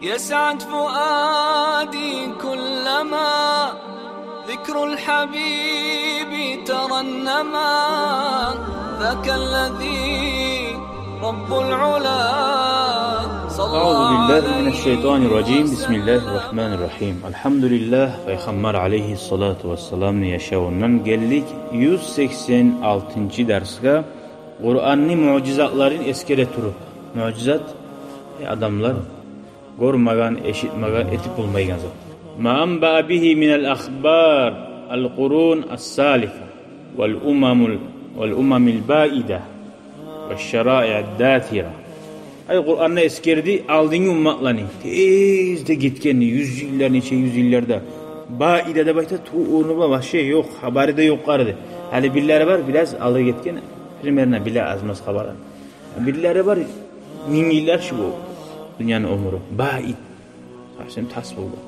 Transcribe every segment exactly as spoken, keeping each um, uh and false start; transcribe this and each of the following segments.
يسعد فؤادي كلما ذكر الحبيب ترنما، ذاك الذي رب العلا صلى أعوذ بالله من عليه الشيطان الرجيم. وسلم. بسم الله الرحمن الرحيم. الحمد لله. Пайхаммар алейгьиссалату вассаламны яшавундан гелдик юз сексен алтынчы дарсгъа. Къуранны муъжизатларын эсгере туруп. Муъжизат, э, адамлар гёрмеген, эшитмеген, этип болмайгъан зат. ما أنبأ به من الأخبار القرون السالفة والأمم، والأمم البائدة والشرائع الداثرة. Ай, Къуранны эсгерди алдынгъы умматланы, тезде гетгенни, юз йыллар, нече юз йылларда. Баида деп айта, ту орну бар, вообще ёкъ, хабары да ёкъ къарды. Гьали бирлери бар, бираз алда гетген, примерно биле аз-маз хабарын. Бирлери бар, минг йыллар шу бу дюньяны оьмюрю. Баид. Совсем тас болгъан.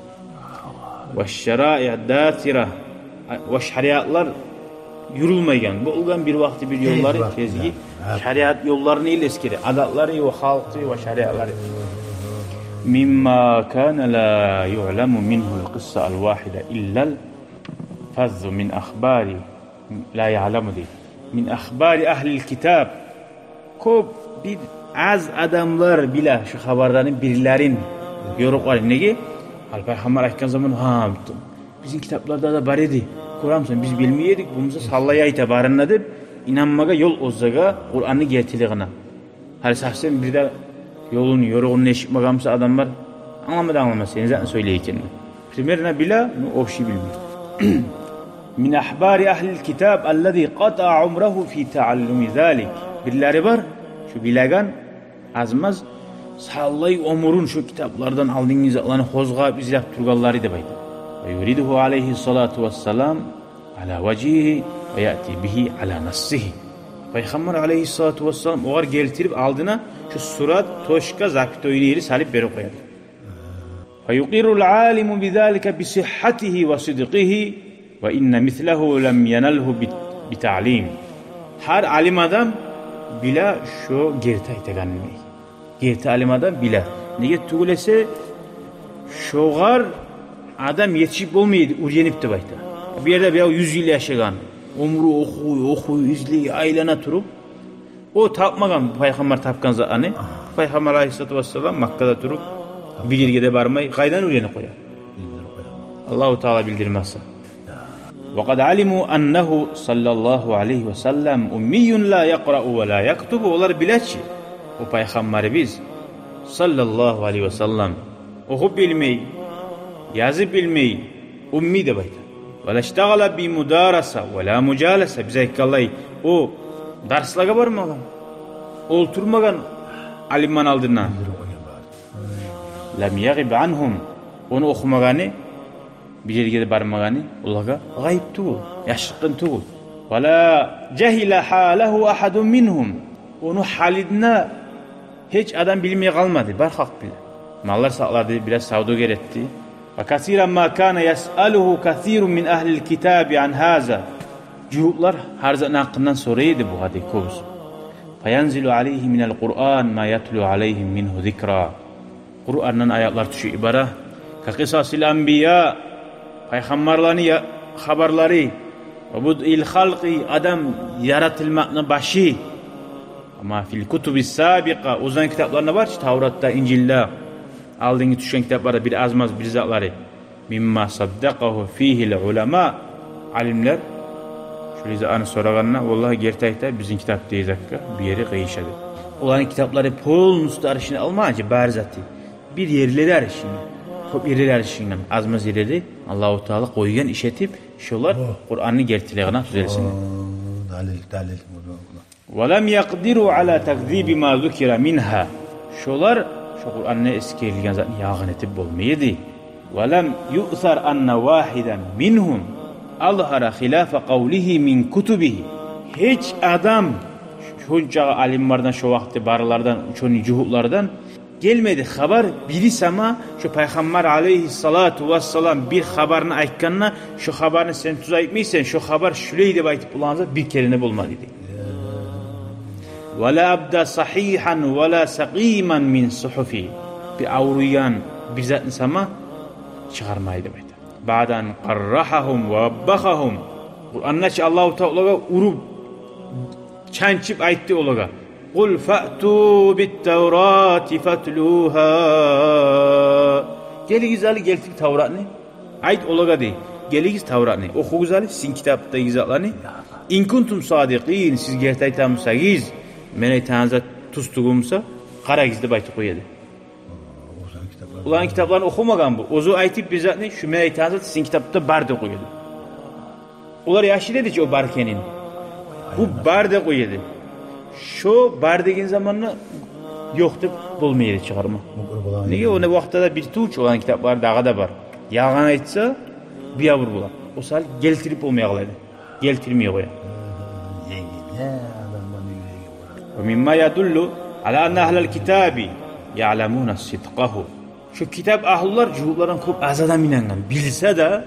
والشرائع الداثرة. Ва шариатлар юрюлмейген. Болгъан бир вакъти бир ёллары, тезги. Шариат ёлларын ил эсгере. Адатлары ва халкъы ва шариатлары. مما كان لا يعلم منه القصة الواحدة إلا الفذ من أخبار لا يعلم дей. من أخبار أهل الكتاب. Кёп, бир аз адамлар биле шу хабарланы бирлерин. Ёрукълары. Неге? Гьали пайхаммар айтгъан заман, гьа, бизин китапларда да бар эди. Гёремисен, биз билмей эдик, бу буса саллай айта барын да деп, инанмагъа ёл озагъа Къуранны гертилигине. Гьали совсем бир де ёлун, ёругъун эшитмеген буса адамлар, англама да англамас, сени затны сёйлей экенни. Примерно биле, но общий билмей. من أخبار أهل الكتاب الذي قطع عمره في تعلم ذلك. Бирлери бар, шу билеген, аз-маз, саллай оьмюрюн шу китаплардан алдынгъы затланы хозгъап, излеп тургъанлары деп айта. ويورده عليه الصلاة والسلام على وجهه ويأتي به على نصه. Пайхаммар алейгьиссалату вассалам огъар гелтирип алдына шу сурат, точка, запятойну ери салып берип къояды. فيقر العالم بذلك بصحته وصدقه وإن مثله لم ينله بت-، بتعليم. Гьар алим адам биле шо герти айтагъанны. Герти алим адам биле. Неге тюгюл эсе, шогъар адам етишип болмай эди, уьйренип деп айта. Бу ерде бирев юз йыл яшагъан, оьмюрю охуй, охуй, излей, айлана туруп, о тапмагъан пайхаммар тапгъан затны. Пайхаммар алейгьиссалату вассалам Маккада туруп, бир ерге де бармай, къайдан уьйренип къоя? Аллагьу Таала билдирмесе. وقد علموا أنه صلى الله عليه وسلم أمي لا يقرأ ولا يكتب. Олар биле чи, о пайхаммарыбыз саллаллагьу алейгьи вассалам охуп билмей, язып билмей, умми деп айта. ولا اشتغل بمدارسة ولا مجالسة. Биз айтгъанлай, о дарслагъа бармагъан, олтурмагъан алимлени алдына. لم يغب عنهم. Ону охумагъаны, бир ерге де бармагъаны олагъа гъайып тюгюл, яшыртгъын тюгюл. ولا جهل حاله أحد منهم. Ону гьалын гьеч адам билмей къалмады, бар халкъ биле. Маллар сакълады, бираз савдюгер этди. وكثيرا ما كان يسأله كثير من أهل الكتاب عن هذا. Жугьутлар гьар затны гьакъындан сорай эди бугъар дей кёбюсю. فينزل عليه من القرآن ما يتلو عليهم منه ذكرا. Къурандан аятлар тюшюп бара. كقصص الأنبياء, пайхаммарланы я-, хабарлары. وبدء الخلق, адам яратылмакъны башы. وما في الكتب السابقة, оьзлени китапларында бар чы, Тавратда, Инжилде, алдынгъы тюшген китапларда бир аз-маз бир затлары. مما صدقه فيه العلماء. Алимлер шулай затны сорагъанда, валлагь, герти айта, бизин китап дей затгъа бир ери къыйышады. Оланы китаплары полностью аршын алмагъан чы бар заты. Бир ерлери аршын, кёп ерлери аршынгдан, аз-маз ерлери Аллагьу Таала къойгъан иш этип, шолар Къуранны гертилигине тюзелсин. О, далил, далил. ولم يقدروا على تكذيب ما ذكر منها. Шолар шо Къуранны эсгерилген затны ялгъан этип болмай эди. ولم يؤثر أن واحدا منهم أظهر خلاف قوله من كتبه. Гьеч адам, шончакъы алимлерден, шо вакъти барлардан, учёный жугьутлардан гелмеди хабар, бири сама шо пайхаммар алейгьиссалату вассалам бир хабарны айтгъанда, шо хабарны сен тюз айтмайсан, шо хабар шулай деп айтып болагъан зат бир керен де болмады дей. ولا أبدى صحيحا ولا سقيما من صحفه. Бир авруйгъан, бир затны сама чыгъармай деп айта. Баъда ан къаррахагьум ва ваббахагьум. Къуранда чы Аллагьу Таала олагъа уруп, чанчып айтды олагъа: «Къул фаъту бит-Таврати фатлугьа». Гелигиз гьали, гелтир Тавратны. Айт олагъа дей: «Гелигиз Тавратны, охугъуз гьали сизин китапдагъы затланы. Ин кунтум садикъин, сиз герти айтамусагъыз, мен айтагъан зат тюз тюгюлмусе, къарагъыз», — деп айтып къояды. Оланы китапларын охумагъан бу. Оьзю айтып бир затны, шу мен айтагъан зат сизин китапда бар деп къояды. Олар яшыра эди чи о бар экенин. Бу бар деп къояды. Шо бар деген заманда ёкъ деп болмай эди чыгъарма. Неге, о вакътиде де бир тувчу, оланы китаплары дагъы да бар. Ялгъан айтса, биябур бола. О саялы гелтирип болмай къала эди. Гелтирмей къоя. Ва мимма ядуллу ала анна агьлал китаби яъламуна сидкъагьу. Шо китап агьлулар жугьутлардан кёп аз адам инангъан. Билсе де,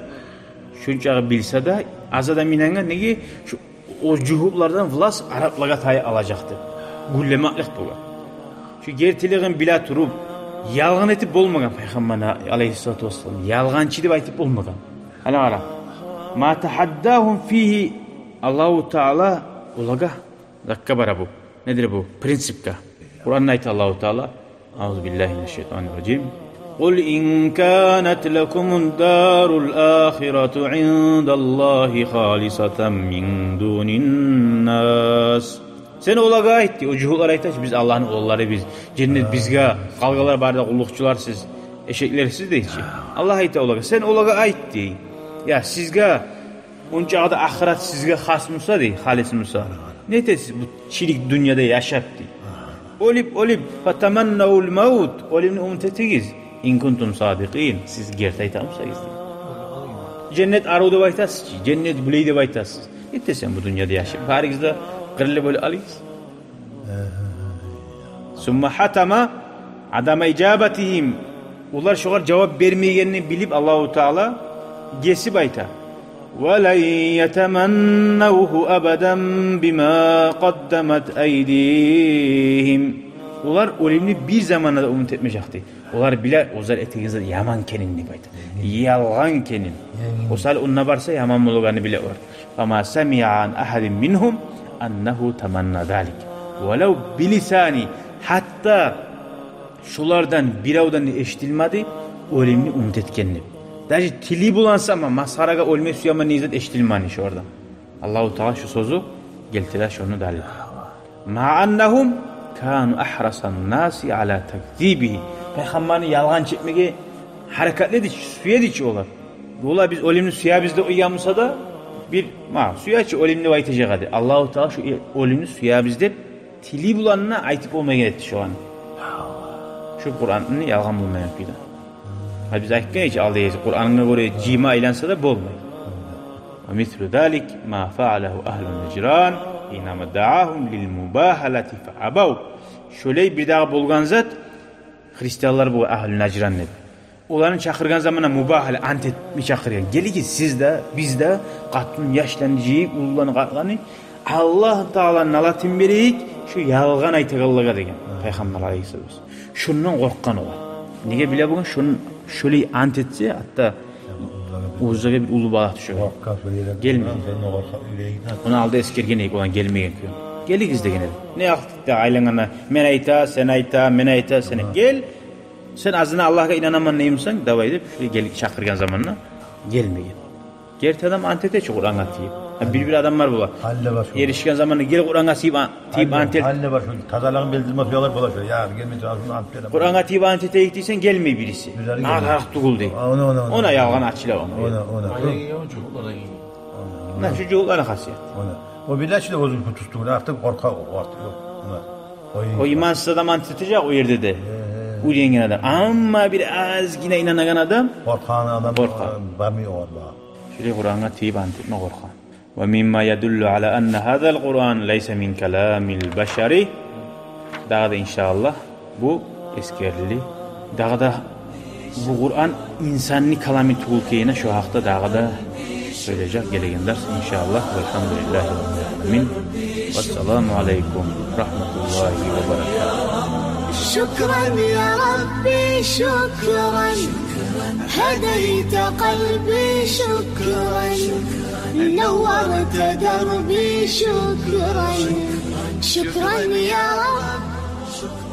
шончакъы билсе де, аз адам инангъан. Неге? Шо, о жугьутлардан власть араплагъа тая алажакъды. Гюллемеклик болгъан. Шо гертилигин биле туруп, ялгъан этип болмагъан пайхаммарны, алайгьиссалату вассалам. Ялгъанчы деп айтып болмагъан. Ана къара. Ма тагьаддагьум фигьи, Аллагьу Таала олагъа, закка бара бу. Недир бу? Принципге. Къуранда айта Аллагьу Таала: «Аузу биллагьи минаш-шайтанир-ражим. Къул ин канат лакумуд-дарул-ахирату индаллагьи халисатан мин дунин-нас». Сен олагъа айт дей, о жугьутлар айта чы: «Биз Аллагьны уланларыбыз, женнет бизге, къалгъанлар бары да къуллукъчулар сиз, эшеклер сиз», — дей чи. Аллагь айта олагъа: «Сен олагъа айт дей. Я сизге ончакъы да ахырат сизге хас буса, — дей, — халис буса, не этесиз бу чирик дюньяда яшап, — дей. — Оьлюп, оьлюп, фатаманнавул-мавт, оьлюмню умут этигиз. Ин кунтум садикъин, сиз герти айтамусагъыз, — дей. — Женнет арив деп айтасыз чы, женнет гюлей деп айтасыз. Не этесен бу дюньяда яшап? Барыгъыз да къырылып оьлюп къалыгъыз». Сумма хатама адама ижабатигьим. Олар шогъар жавап бермегенин билип, Аллагьу Таала гесип айта: «Ва лан ятаманнавгьу абадан бима къаддамат айдигьим». Олар оьлюмню бир заманда да умут этмежек дей. Олар биле оьзлер этеген зат яман экенин деп айта. Ялгъан экенин. О саялы онда барса яман болагъанны биле олар. «Фама самиъа ан агьадин мингьум аннагьу таманна залик». Валав билисани, гьатта шолардан биревден де эшитилмеди оьлюмню умут этген деп. Даже тили булан сама масхарагъа оьлме сюемен деген зат эшитилмеди шолардан. Аллагьу Таала шу сёзню гелтире шону далил. «Ма аннагьум кану агьрасан-наси ала такзибигьи». Пайхаммарны ялгъанчы этмеге гьаракатлы эди чи, сюе эди чи олар. Олар «биз оьлюмню сюебиз» деп къойгъан буса да, бир, ма, сюе чи оьлюмню деп айтажакъ эди. Аллагьу Таала шу оьлюмню сюебиз деп тили булан да айтып болмайгъан этди шоланы. Шу Къуранны ялгъан болмайгъан кюйде. Гьа, биз айтгъан эдик чи алда, Къурангъа гёре жыйма айланса да болмай. «Ва мислу залик ма фаъалагьу агьлу Нажран, иннама даъагьум лил мубагьалати фа абав». Шолай бир дагъы болгъан зат, христианлар, бу агьлу Нажран деп. Оланы чакъыргъан заманда мубагьала, ант этме чакъыргъан. «Гелигиз сиз де, биз де, къатын, яшланы жыйып, уллуланы, къартланы, Аллагьу Тааланы налатын берейик, шу ялгъан айтагъанлагъа», — деген пайхаммар алайгьиссалату вассалам. Шондан къоркъгъан олар. Неге, биле болгъан, шон-, шолай ант этсе, гьатта оьзлеге бир уллу бала тюшер. Гелмей. Ону алда эсгерген эдик, олар гелмеген кюйде. «Гелигиз», — деген эди. Не вакътиде айлангъанда, «мен айта, сен айта, мен айта, сен айта». Гел, сен азына Аллагьгъа инанаман деймисен, давай деп, шолай гел, чакъыргъан заманда гелмеген. Герти адам ант эте чи Къурангъа тийип. Гьа, бир-бир адамлар бола. Гьали де бар шо. Эришген заманда: «Гел, Къурангъа тийип ан-, тийип ант эт». Гьали де бар шо. Тазалыгъын билдирме сюелер бола шо. Я, гелмей, ант берем. «Къурангъа тийип ант этейик» дейсен, гелмей бириси. Бизлер гелмей. Гьакъ тюгюл дей. Она, она, она. Она ялгъан ачыла, она. Она, она. Гьали гелген жугьутлардан гелген. Муна шу жугьутланы хасияты. Она. О биле чи де оьзюн тутуп, артыкъ къоркъа о, артыкъ о. Она. О имансыз адам ант этежек о ерде де. Уьйренген адам. Амма бир азгъына инанагъан адам къоркъагъан адам къоркъа. Бармай огъар. Шолай Къурангъа тийип ант этме къоркъа. «Ва мимма ядуллу ала анна гьазал Къуран лайса мин каламил башари». Дагъы да, иншааллагь, бу эсгерили. Дагъы да бу Къуран инсанны каламы тюгюл экенине, шо гьакъда дагъы да сёйлежек гелеген дарс, иншааллагь. Валгьамдулиллагьи раббил аламин. Вассаламу алайкум ва рагьматуллагьи ва баракатугь. شكرا يا ربي، شكرا. هديت قلبي، شكرا. نورت دربي، شكرا. شكرا يا رب.